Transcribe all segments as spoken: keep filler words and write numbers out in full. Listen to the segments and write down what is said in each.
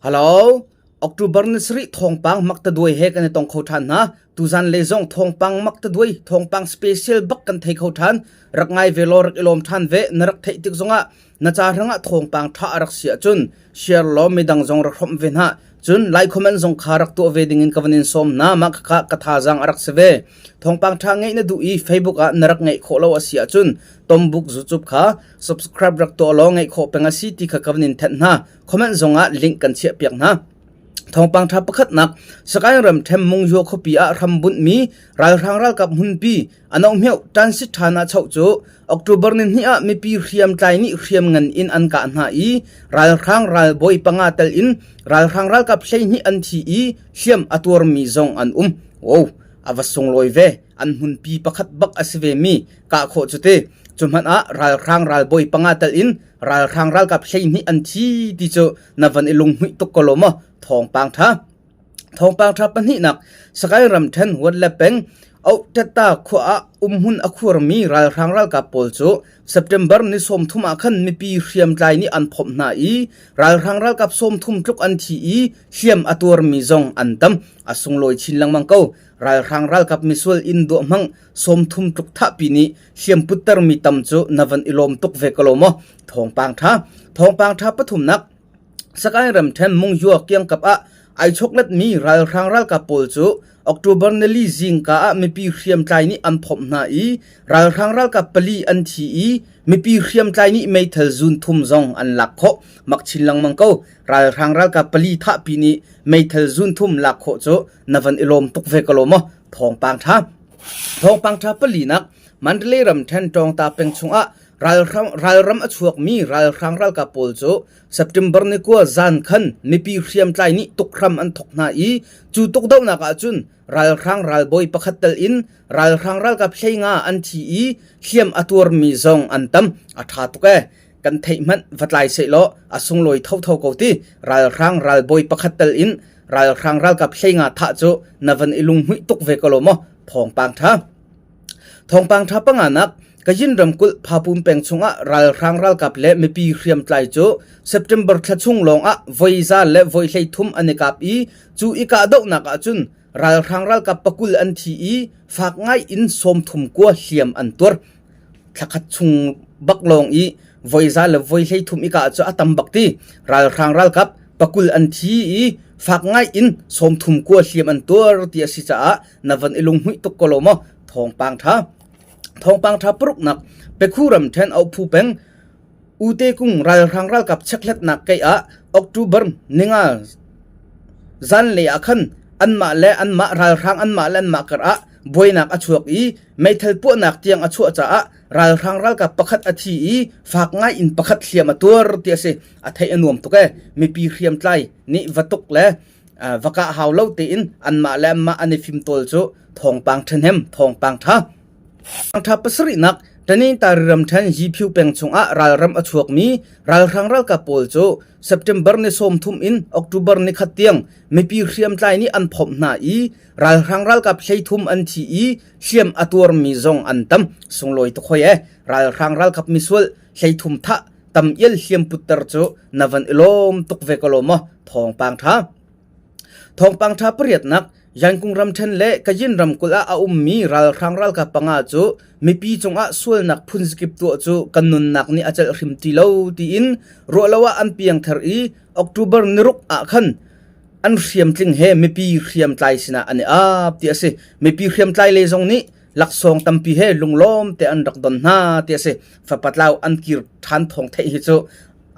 Hello, October ni sarih thawngpang maktaduai he kan i tong kho ṭhan hna. Tuzan lei zong thawngpang maktaduai, thawngpang special bak kan thei kho ṭhan. Rak ngai ve law, rak i lawm ṭhan ve, na rak theih tik zongah na ca hrangah thawngpang ṭha a rak si ahcun share law, midang zong rak hrawmh ve hna. Cun like, comment zong kha rak tuah ve dingin ka van in sawm hna. Mah kha ka thazaang a rak si ve. Thawngpang ṭha ngeih na duh i Facebook ah na rak ngeih khawh lo a si ahcun Tombuk YouTube kha subscribe rak tuah law, ngeih khawh peng a si ti kha ka van in thanh hna. Comment zongah link kan chiahpiak hna. Thawngpang ṭha pakhatnak, Sagaing ramṭhen Mungyua khuapi ah hrambunhmi ralhrang ralkap hmunpi a nohmiauh transit ṭhan ah choh cu October ni hnih ah mipi hriamtlai nih hriamngan in an kah hna i ralhrang ralbawi panga tel in ralhrang ralkap hleihnih an thi i hliam a tuarmi zong an um. Wow, a va sunglawi ve. An hmunpi pakhat bak a si ve mi kah khawh cu ti. Cu hmanh ah ralhrang ralbawi panga tel in ralhrang ralkap hleihnih an thi ti cu na van i lunghmuih tuk ko lo maw? Thawngpang ṭha. Thawngpang ṭha pahnihnak, Sagaing ramṭhen Wanlep peng Auhtetta khua ah umhmun a khuarmi ralhrang ralkap pawl cu September ni sawmthum ah khan mipi hriamtlai nih an phawmh hna i ralhrang ralkap sawmthum tluk an thi i hliam a tuarmi zong an tam. A sunglawi chin lengmang ko. Ralhrang ralkap misual in duahhmang sawmthum tluk thahpi nih hliam puttermi tam cu na van i lawm tuk ve ko lo maw? Thawngpang ṭha. Thawngpang ṭha pathumnak, Sagaing ramṭhen Mungyua kiangkap ah aa chawkletmi ralhrang ralkap pawl cu October ni li zingka ah mipi hriamtlai nih an phawmh hna i ralhrang ralkap pali an thi i mipi hriamtlai nih meithal zun thum zong an lak khawh. Mak chin lengmang ko. Ralhrang ralkap pali thahpi nih meithal zun thum lak khawh cu na van i lawm tuk ve ko lo maw? Thawngpang ṭha. Thawngpang ṭha palinak, Mandalay ramṭhen Tawngta peng chungah ralhrang, ralram a chuakmi ralhrang ralkap pawl cu September ni kua zan khan mipi hriamtlai nih tukhram an thok hna i cu tukdohnak ahcun ralhrang ralbawi pakhat tel in ralhrang ralkap hleinga an thi i hliam a tuarmi zong an tam. A ṭha tuk e. Kan theih hmanh va tlai sehlaw, a sunglawi thotho ko ti. Ralhrang ralbawi pakhat tel in ralhrang ralkap hleinga thah cu na van i lunghmuih tuk ve ko lo maw? Thawngpang ṭha. Thawngpang ṭha panganak, Kayin ramkulh Phapum peng chungah ralhrang ralkap le mipi hriamtlai cu September thla chung lawngah voiza le voi hleithum an i kap i cu i kahdohnak ahcun ralhrang ralkap pakul an thi i fak ngai in sawmthum kua hliam an tuar. Thlakhat chung bak lawng i voiza le voi hleithum i kah cu a tam bak ti. Ralhrang ralkap pakul an thi i fak ngai in sawmthum kua hliam an tuar ti a si caah na van i lunghmuih tuk ko lo maw? Thawngpang ṭha. Thawngpang ṭha paruknak, Pekhu ramṭhen Auhphu peng Ute kung ralhrang ralkap chekhletnak keih ah October ninga zanlei ah khan anmah le anmah ralhrang anmah le anmah karah buainak a chuak i meithal puahnak tiang a chuah caah ralhrang ralkap pakhat a thi i fak ngai in pakhat hliam a tuar ti a si. A theih a nuam tuk e. Mipi hriamtlai nih va tuk le, aa, va kah hau lo tein anmah le anmah an i fim tawl cu thawngpang ṭhahnem, thawngpang ṭha. Thawngpang ṭha pasarihnak, Tanintari ramṭhen Yiphiu peng chungah ralram a chuakmi ralhrang ralkap pawl cu September ni sawmthum in October ni khat tiang mipi hriamtlai nih an phawmh hna i ralhrang ralkap hleithum an thi i hliam a tuarmi zong an tam. Sunglawi tuk hoi e. Ralhrang ralkap misual hleithum thah tam ial hliam putter cu na van i lawm tuk ve ko lo maw? Thawngpang ṭha. Thawngpang ṭha pariatnak, Yankung ramṭhen le Kayin ramkulh ah a ummi ralhrang ralkap panga cu mipi cungah sualnak phunzakip tuah cu kan nunnak nih a celh hrim ti lo tiin ruah lo ah an piangthar i October ni ruk ah khan an hriamtling he mipi hriamtlai sinah an i ap ti a si. Mipi hriamtlai lei zong nih laksawng tampi he lunglawm te an rak don hna ti a si. Fapa tlau an kir ṭhan thawng theih hi cu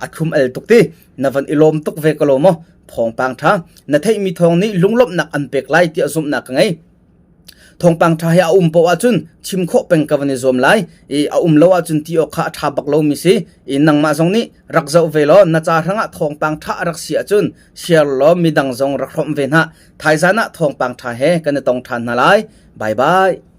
a thlum el tuk ti. Na van i lawm tuk ve ko lo maw? Thawngpang ṭha. Na theihmi thawng nih lunglawmhnak an pek lai tiah zumhnak ka ngei. Thawngpang ṭha hi a um paoh ahcun chim khawh peng ka van i zuam lai. I a um lo ahcun ti awk kha a ṭha bak lomi si. I nangmah zong nih rak zoh ve law, na ca hrangah thawngpang ṭha a rak si ahcun share law, midang zong rak hrawmh ve hna. Thaizan ah thawngpang ṭha he kan i tong ṭhan hna lai. Bye bye.